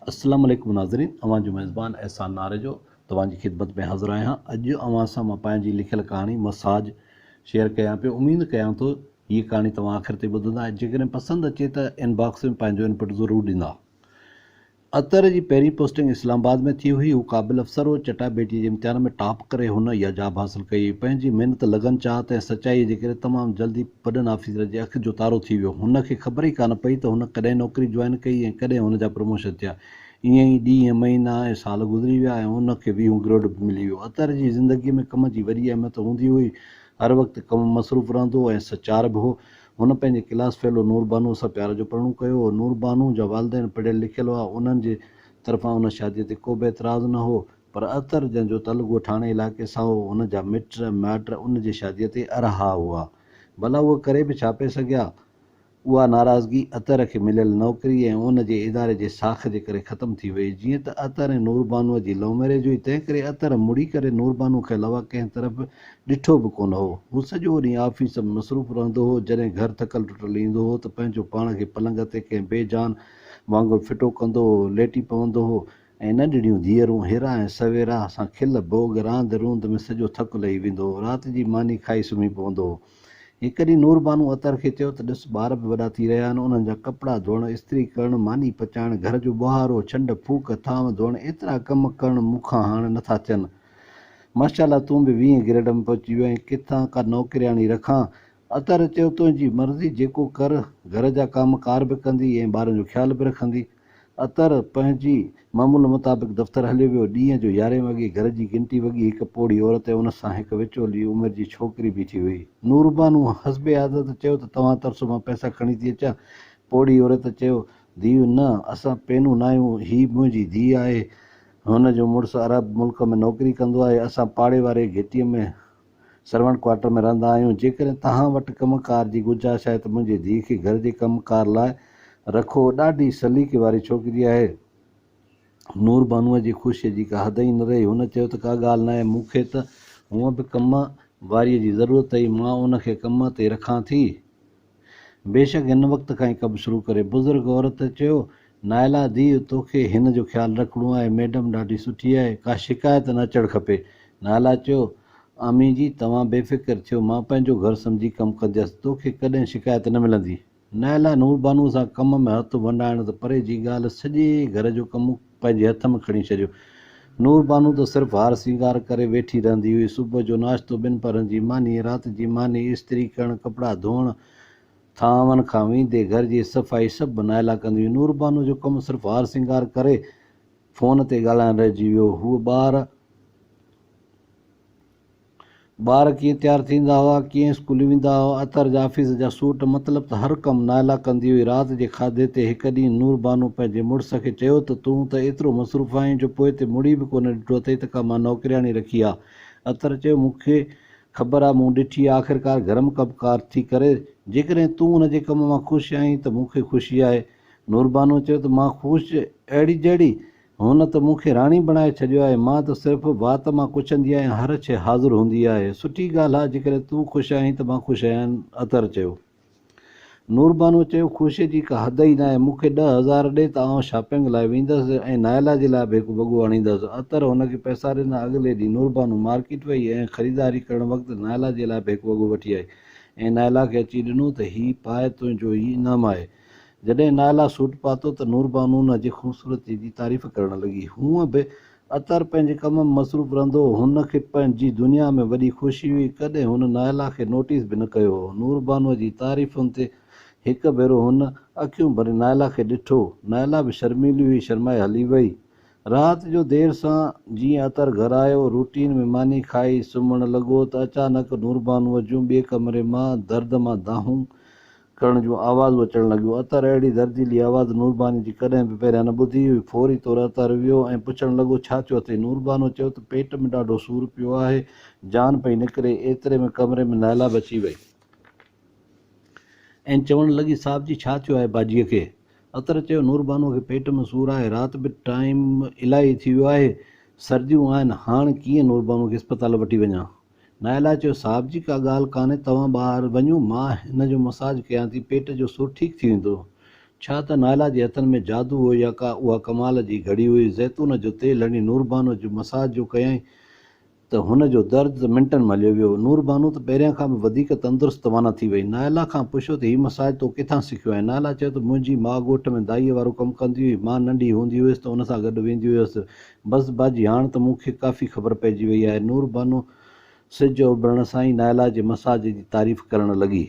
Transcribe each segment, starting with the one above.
السلام عليڪم ناظرين اوهان جو ميزبان احسان ناريجو توهان جي خدمت ۾ حاضر آهيان اڄ اوهان سان مان پنهنجي لکيل ڪهاڻي مساج شيئر ڪيان پيو اميد ڪيان ٿو هيء ڪهاڻي توهان آخر تائين ٻڌندا ۽ جيڪڏهن پسند اچي ته ان باڪس ۾ پنهنجو انپٽ ضرور ڏيندا. اطهر جي پهرين پوسٽنگ اسلام آباد ۾ ٿي هئي. هو قابل افسر هو. چٽاڀيٽيء جي امتحان ۾ ٽاپ ڪري هن اها جاب حاصل ڪئي هئي. پنهنجي محنت، لگن، چاهت ۽ سچائيء جي ڪري تمام جلدي وڏن آفيسرن جي اک جو تارو ٿي ويو. هن کي خبر ئي ڪانه پئي ته هن ڪڏهن نوڪري جوائن ڪئي ۽ ڪڏهن هن جا پروموشن ٿيا. ائين ئي ڏينهن، مهينا ۽ سال گذري ويا ۽ هن کي ويهون گريڊ به ملي ويو. اطهر جي زندگيء ۾ ڪم جي وڏي اهميت هوندي هئي. هر وقت ڪم ۾ مصروف رهندو هو ۽ سچار به هو. هن پنهنجي ڪلاس فيلو نور بانوء سان پيار جو پرڻو ڪيو هو. نور بانوء جا والدين پڙهيل لکيل هئا. انهن جي طرفان ان شاديء تي ڪوبه اعتراض نه هو. پر اطهر جنهن جو تعلق ڳوٺاڻي علائقي سان هو، هن جا مٽ مائٽ ان جي شاديء تي ارها هئا. ڀلا اهي ڪري به ڇا پئي سگهيا؟ اها ناراضگي اطهر کي مليل نوڪري ۽ ان جي اداري جي ساک جي ڪري ختم ٿي وئي. جيئن ته اطهر ۽ نور بانوء جي لو مئريج هئي، تنهنڪري اطهر مڙي ڪري نور بانوء کان علاوه ڪنهن طرف ڏٺو به ڪونه هو. هو سڄو ڏينهن آفيس ۾ مصروف رهندو هو. جڏهن گهر ٿڪل ٽٽل ايندو هو ته پنهنجو پاڻ کي پلنگ تي ڪنهن بي جان وانگر ڦٽو ڪندو هو، ليٽي پوندو هو ۽ ننڍڙيون ڌيئرون هيرا ۽ سويرا سان کل ڀوڳ، راند روند ۾ سڄو ٿڪ لهي ويندو هو. رات جي ماني کائي سمهي پوندو هو. هڪ ڏينهن نوربانو اطهر کي چيو ته ڏس ٻار به وڏا ٿي رهيا آهن، انهن جا ڪپڙا ڌوئڻ، استري ڪرڻ، ماني پچائڻ، گهر جو ٻهارو، ڇنڊ ڦوڪ، ٿانو ڌوئڻ ايترا ڪم ڪرڻ مون کان هاڻ نٿا ٿين. ماشاء الله تون به ويهين گريڊ ۾ پهچي ويو آهين، ڪٿان ڪا نوڪرياڻي رکان؟ اطهر چيو تنهنجي مرضي جيڪو ڪر، گهر جا ڪم ڪار به ڪندي ۽ ٻارن جو خيال به رکندي. اطهر پنهنجي معمول مطابق دفتر هليو ويو. ڏينهن جو يارهين وڳي گهر جي گهنٽي وڳي. هڪ پوڙهي عورت ۽ ان سان هڪ وچولي عمر جي ڇوڪري بيٺي هئي. نوربانو حسب عادت چيو ته توهان ترسو مان پئسا کڻي ٿي اچان. پوڙهي عورت چيو ڌيء نه اسان پينون ناهيون هي منهنجي ڌيء آهي. هن جو مڙس عرب ملڪ ۾ نوڪري ڪندو آهي. اسان پاڙي واري گهٽيء ۾ سرونٽ ڪوارٽر ۾ رهندا آهيون. جيڪڏهن توهان وٽ ڪم ڪار جي گنجائش آهي ته منهنجي ڌيء کي گهر جي ڪم ڪار لاء رکو. ڏاڍي سليقي واري ڇوڪري آهي. نور بانوء جي خوشيء جي ڪا حد ئي نه رهي. هن چيو ته ڪا ڳالهه ناهي، مون کي ته هونء به ڪم واريء جي ضرورت هئي، مان ان کي ڪم تي رکان ٿي. بيشڪ هن وقت کان ئي ڪم شروع ڪري. بزرگ عورت چيو، نائلا ڌيء، توکي هن جو خيال رکڻو آهي، ميڊم ڏاڍي سٺي آهي، ڪا شڪايت نه اچڻ کپي. نائلا چيو، امي جي، توهان بي فڪر ٿيو، مان پنهنجو گهر سمجهي ڪم ڪنديس، توکي ڪڏهن شڪايت نه ملندي. نائلا نوربانوء سان ڪم ۾ هٿ ونڊائڻ ته پري جي ڳالهه، سڄي گهر جو ڪم پنهنجي هٿ ۾ کڻي ڇڏيو. نوربانو ته صرف هار سينگار ڪري ويٺي رهندي هئي. صبح جو ناشتو، ٻنپهرن جي ماني، رات جي ماني، استري ڪرڻ، ڪپڙا ڌوئڻ، ٿانون کان ويندي گهر جي صفائي سڀ نائلا ڪندي هئي. نوربانو جو ڪم صرف هار سينگار ڪري فون تي ڳالهائڻ رهجي ويو. هوء ٻار. ٻار ڪيئن تيار ٿيندا هئا، ڪيئن اسڪول ويندا هئا، اطهر جا آفيس جا سوٽ، مطلب ته هر ڪم نائلا ڪندي هئي. رات جي کاڌي تي هڪ ڏينهن نور بانو پنهنجي مڙس کي چيو ته تون ته ايترو مصروف آهين جو پوئتي مڙي به ڪونه ڏٺو اٿئي ته ڪا مان نوڪرياڻي رکي آ. اطهر چيو مون کي خبر آ، مون ڏٺي آ، آخرڪار گهر م ڪم ڪار ٿي ڪري، جيڪڏهن تون ان جي ڪم مان خوش آهين ته مون کي خوشي آهي. نوربانو چيو ته مان خوش اهڙي جهڙي هن ته مون کي راڻي بڻائي ڇڏيو آهي، مان ته صرف وات مان ڪڇندي آهيان، هر شيء حاضر هوندي آهي. سٺي ڳالهه آ، جيڪڏهن تون خوش آهين ته مان خوش آهيان. اطهر چيو. نوربانوء چيو، خوشيء جي ڪا حد ئي ناهي، مون کي 10,000 ڏي ته آئون شاپنگ لاء ويندس ۽ نائلا جي لاء به هڪ وڳو آڻيندس. اطهر هن کي پئسا ڏنا. اڳلي ڏينهن نوربانو مارڪيٽ وئي ۽ خريداري ڪرڻ وقت نائلا جي لاء به هڪ وڳو وٺي آئي ۽ نائلا کي اچي ڏنو ته هي پاء تنهنجو ئي انعام آهي. جڏهن نائلا سوٽ پاتو ته نوربانو ان جي خوبصورتيء جي تعريف ڪرڻ لڳي. هونء به اطهر پنهنجي ڪم ۾ مصروف رهندو هو. هن کي پنهنجي دنيا ۾ وڏي خوشي هئي. ڪڏهن هن نائلا کي نوٽيس به نه ڪيو هو. نوربانوء جي تعريفن تي هڪ ڀيرو هن اکيون ڀري نائلا کي ڏٺو. نائلا به شرميلي هئي، شرمائي هلي وئي. رات جو دير سان جيئن اطهر گهر آيو، روٽين ۾ ماني کائي سمهڻ لڳو ته اچانڪ نوربانوء جون ٻئي ڪمري مان درد مان دانهون ڪرڻ جون آوازون اچڻ لڳيون. اطهر اهڙي درديلي آواز نورباني جي ڪڏهن به پهريان نه ٻڌي هئي. فوري طور اطهر ويو ۽ پڇڻ لڳو، ڇا ٿيو اٿئي؟ نوربانو چيو ته پيٽ ۾ ڏاڍو سور پيو آهي، جان پئي نڪري. ايتري ۾ ڪمري ۾ نائلا به اچي وئي ۽ چوڻ لڳي، صاحب جي ڇا ٿيو آهي باجيء کي؟ اطهر چيو، نوربانو کي پيٽ ۾ سور آهي، رات به ٽائيم الاهي ٿي ويو آهي، سرديون آهن، هاڻ ڪيئن نوربانو کي اسپتال وٺي وڃان؟ نائلا چيو، صاحب جي ڪا ڳالهه ڪانهي، توهان ٻاهر وڃو، مان هن جو مساج ڪيان ٿي، پيٽ جو سور ٺيڪ ٿي ويندو. ڇا ته نائلا جي هٿن ۾ جادو هو يا ڪا اها ڪمال جي گهڙي هئي. زيتون جو تيل هڻي نوربانو جو مساج جو ڪيائين ته هن جو درد ته منٽن ۾ هليو ويو. نوربانو ته پهريان کان به وڌيڪ تندرست توانا ٿي وئي. نائلا کان پڇيو ته هي مساج تو ڪٿان سکيو آهي؟ نائلا چيو ته منهنجي ماء ڳوٺ ۾ دائيء وارو ڪم ڪندي هئي. مان ننڍي هوندي هيس ته ان سان گڏ ويندي هيس. بس باجي هاڻ ته مون کي ڪافي خبر پئجي وئي آهي. نوربانو سج اڀرڻ سان ئي نائلا جي مساج جي تعريف ڪرڻ لڳي.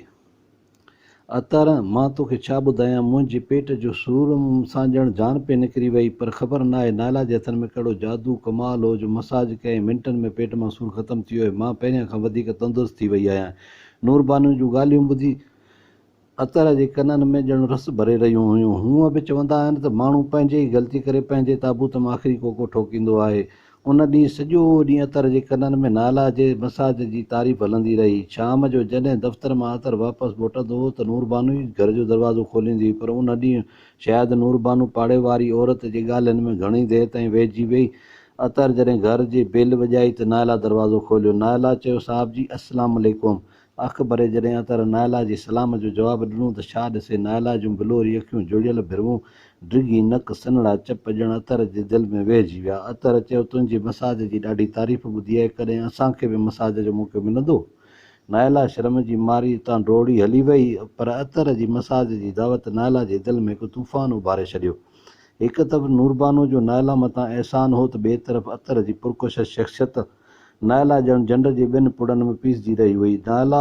عطر، مان توکي ڇا ٻڌايان، منهنجي پيٽ جو سور سان ڄڻ جان پئي نڪري وئي، پر خبر ناهي نائلا جي هٿن ۾ ڪهڙو جادو، ڪمال هو جو مساج ڪيائين، منٽن ۾ پيٽ مان سور ختم ٿي ويو ۽ مان پهريان کان وڌيڪ تندرست ٿي وئي آهيان. نوربانو جون ڳالهيون ٻڌي عطر جي ڪنن ۾ ڄڻ رس ڀري رهيون هيون. هونء به چوندا آهن ته ماڻهو پنهنجي ئي غلطي ڪري پنهنجي تابوت ۾ آخري ڪوڪو ٺوڪيندو آهي. ان ڏينهن سڄو ڏينهن عطر جي ڪنن ۾ نالا جي مساج جي تعريف هلندي رهي. شام جو جڏهن دفتر مان عطر واپس موٽندو هو ته نوربانو ئي گهر جو دروازو کوليندي هئي پر ان ڏينهن شايد نوربانو پاڙي واري عورت جي ڳالهين ۾ گهڻي دير تائين ويهجي ويئي. عطر جڏهن گهر جي بيل وڄائي ته نائلا دروازو کوليو. نائلا چيو صاحب جي السلام عليڪم. اک ڀري جڏهن عطر نائلا جي سلام جو جواب ڏنو ته ڇا ڏسي نائلا جون بلوري اکيون، جڙيل ڀروون، ڊگهي نڪ، سنهڙا چپ ڄڻ عطر جي دل ۾ ويهجي ويا. عطر چيو، تنهنجي مساج جي ڏاڍي تعريف ٻڌي آهي، ڪڏهن اسان کي به مساج جو موقعو ملندو؟ نائلا شرم جي ماري اتان ڊوڙي هلي وئي، پر عطر جي مساج جي دعوت نائلا جي دل ۾ هڪ طوفان اڀاري ڇڏيو. هڪ طرف نوربانو جو نائلا مٿان احسان هو ته ٻئي طرف عطر جي پرڪشش شخصيت. نائلا ڄڻ جنڊ جي ٻن پڙن ۾ پيسجي رهي هئي. نائلا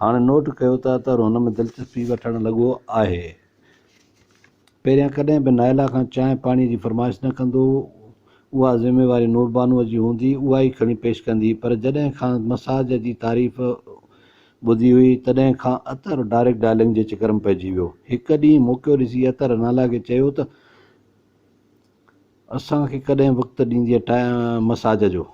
هاڻي نوٽ ڪيو ته عطر هن ۾ دلچسپي وٺڻ لڳو آهي. پهريان ڪڏهن به نائلا کان چانهه پاڻيء جي فرمائش نه ڪندو هو. اها ذميواري نوربانوء جي هوندي هئي، اها ئي کڻي پيش ڪندي هئي. پر جڏهن کان مساج جي تعريف ٻڌي هئي، تڏهن کان عطر ڊائريڪٽ ڊائلنگ جي چڪر ۾ پئجي ويو. هڪ ڏينهن موقعو ڏسي عطر نائلا کي چيو ته. اسان کي ڪڏهن وقت ڏيندينء مساج جو؟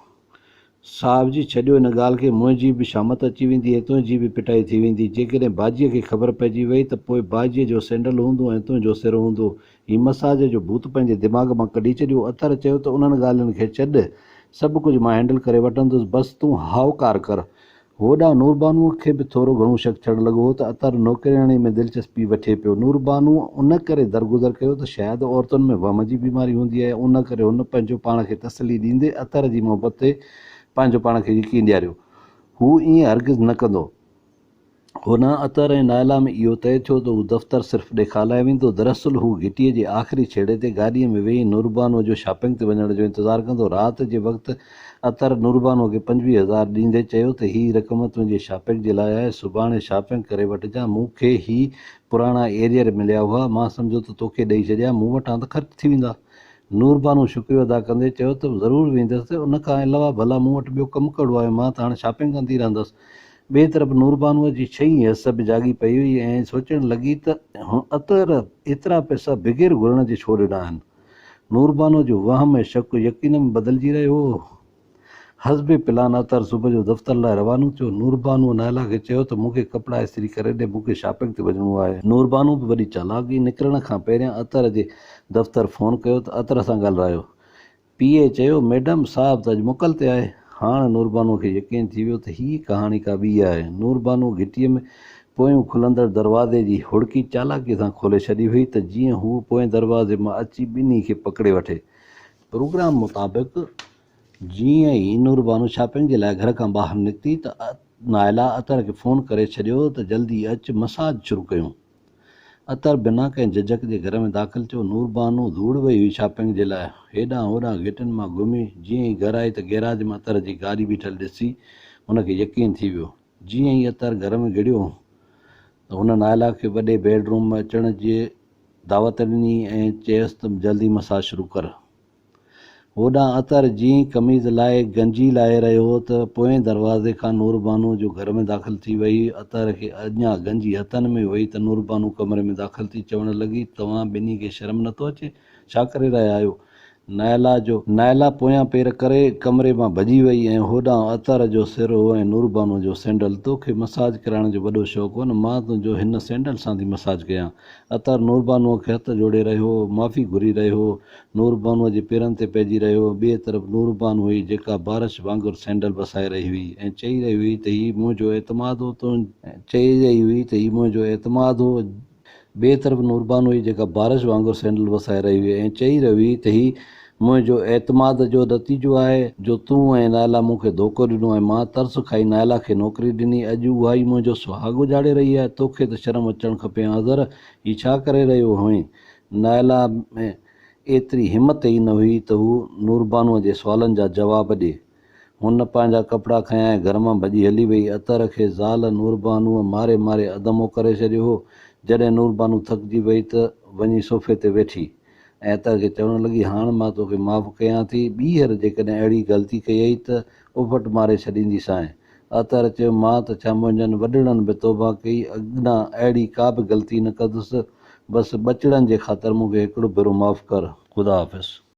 صاحب جي ڇڏيو ان ڳالهه کي، منهنجي به شامت اچي ويندي ۽ تنهنجي به پٽائي ٿي ويندي. جيڪڏهن باجيء کي خبر پئجي وئي ته پوء باجيء جو سينڊل هوندو ۽ تنهنجو سر هوندو. هي مساج جو ڀوت پنهنجي دماغ مان ڪڍي ڇڏيو. اطهر چيو ته انهن ڳالهين کي ڇڏ، سڀ ڪجهه مان هينڊل ڪري وٺندس، بس تون هائوڪار ڪر. هوڏانهن نوربانوء کي به ٿورو گهڻو شڪ ٿيڻ لڳو هو ته اطهر نوڪرياڻيء ۾ دلچسپي وٺي پيو. نوربانوء ان ڪري درگذر ڪيو ته شايد عورتن ۾ وهم جي بيماري هوندي آهي، ان ڪري هن پنهنجو پاڻ کي تسلي ڏيندي اطهر جي محبت تي پنهنجو پاڻ کي يقين ڏياريو. هو ائين هرگز نه ڪندو. هوڏانهن اطهر ۽ نائلا ۾ اهو طئي ٿيو ته هو دفتر صرف ڏيکاء لاء ويندو. دراصل هو گهٽيء جي آخري ڇيڙي تي گاڏيء ۾ ويهي نوربانوء جو شاپنگ تي وڃڻ جو انتظار ڪندو. رات جي وقت اطهر نوربانوء کي 25 هزار ڏيندي چيو ته هي رقم تنهنجي شاپنگ جي لاء آهي، سڀاڻي شاپنگ ڪري وٺجان، مون کي هي پراڻا ايريئر مليا هئا، مان سمجهيو ته توکي ڏئي ڇڏيان، مون وٽان ته خرچ ٿي ويندا. نوربانو شڪريو ادا ڪندي چيو ته ضرور ويندس، ان کان علاوه ڀلا مون وٽ ٻيو ڪم ڪهڙو آهي، مان ته هاڻي شاپنگ ڪندي رهندس. ٻئي طرف نوربانوء جي ڇهين حس به جاڳي پئي هئي ۽ سوچڻ لڳي ته هن اطهر ايترا پئسا بغير گهرڻ جي ڇو ڏنا آهن؟ نوربانوء جو وهم ۽ شڪ يقين ۾ بدلجي رهيو هو. حسب پلان اطهر صبح جو دفتر لاء روانو ٿيو. نوربانوء نائلا کي چيو ته مون کي ڪپڙا استري ڪري ڏي، مون کي شاپنگ تي وڃڻو آهي. نوربانو به وڏي چالاڪ هئي. نڪرڻ کان پهريان اطهر جي دفتر فون ڪيو ته اطهر سان ڳالهرايو. پي اي چيو، ميڊم، صاحب ته اڄ موڪل تي آهي. هاڻ نوربانوء کي يقين ٿي ويو ته هيء ڪهاڻي ڪا ٻي آهي. نوربانوء گهٽيء ۾ پويون کلندڙ دروازي جي هڙڪي چالاڪيء سان کولي ڇڏي هئي ته جيئن هوء پوئين دروازي مان اچي ٻنهي کي پڪڙي وٺي. پروگرام مطابق جيئن ئي نوربانو شاپنگ جي لاء گهر کان ٻاهر نڪتي ته نائلا اطهر کي فون ڪري ڇڏيو ته جلدي اچ مساج شروع ڪيون. عطر بنا ڪنهن جهجهڪ جي گهر ۾ داخل ٿيو. نوربانو ڌوڙ وئي هئي شاپنگ جي لاء. هيڏانهن هوڏانهن گهٽين مان گهمي جيئن ئي گهر آئي ته گيراج ۾ عطر جي گاڏي بيٺل ڏسي هن کي يقين ٿي ويو. جيئن ئي عطر گهر ۾ گهڙيو ته هن نائلا کي وڏي بيڊ روم ۾ اچڻ جي دعوت ڏني ۽ چيس ته جلدي مساج شروع ڪر. هوڏانهن عطر جيئن ئي قميض لاهي گنجي لاهي رهيو هو ته پوئين دروازي کان نوربانو جو گهر ۾ داخل ٿي وئي. عطر کي اڃا گنجي هٿن ۾ هئي ته نوربانو ڪمري ۾ داخل ٿي چوڻ لڳي، توهان ٻنهي کي شرم نٿو اچي؟ ڇا ڪري رهيا آهيو؟ نائلا جو. نائلا پويان پير ڪري ڪمري مان ڀڄي وئي ۽ هوڏانهن عطر جو سر هو ۽ نوربانو جو سينڊل. توکي مساج ڪرائڻ جو وڏو شوق هو نه، مان تنهنجو هن سينڊل سان ٿي مساج ڪيان. عطر نوربانوء کي هٿ جوڙي رهيو هو، معافي گهري رهيو هو. نوربانوء جي پيرن تي پئجي رهيو هو. ٻئي طرف نوربانو هئي، جيڪا بارش وانگر سينڊل وسائي رهي هئي ۽ چئي رهي هئي ته هي منهنجو اعتماد هو، تنهن. چئي رهي هئي ته هي منهنجو اعتماد هو، ٻئي طرف نوربانو هئي جيڪا بارش وانگر سينڊل وسائي رهي هئي ۽ چئي رهي هئي ته هي منهنجو اعتماد جو نتيجو آهي جو تون ۽ نائلا مون کي ڌوڪو ڏنو ۽ مان ترس کائي نائلا کي نوڪري ڏني اڄ اها ئي منهنجو سهاڳ اجاڙي رهي آهي توکي ته شرم اچڻ کپي آذر هي ڇا ڪري رهيو هئين؟ نائلا ۾ ايتري همت ئي نه هئي ته هو نوربانوء جي سوالن جا جواب ڏئي. هن پنهنجا ڪپڙا کنيا ۽ گهر مان ڀڄي هلي وئي. اطهر کي زال نوربانوء ماري ماري اڌمو ڪري ڇڏيو هو. جڏهن نوربانو ٿڪجي وئي ته وڃي صوفي تي ويٺي ۽ اطهر کي چوڻ لڳي، هاڻ مان توکي معاف ڪيان ٿي. ٻيهر جيڪڏهن اهڙي غلطي ڪيئي ته اڦٽ ماري ڇڏينديسانء. اطهر چيو، مان ته ڇا منهنجن وڏڙن به توبهه ڪئي، اڳنا اهڙي ڪا به غلطي نه ڪندس. بس ٻچڙن جي خاطر مون کي هڪڙو ڀيرو معاف ڪر. خدا حافظ.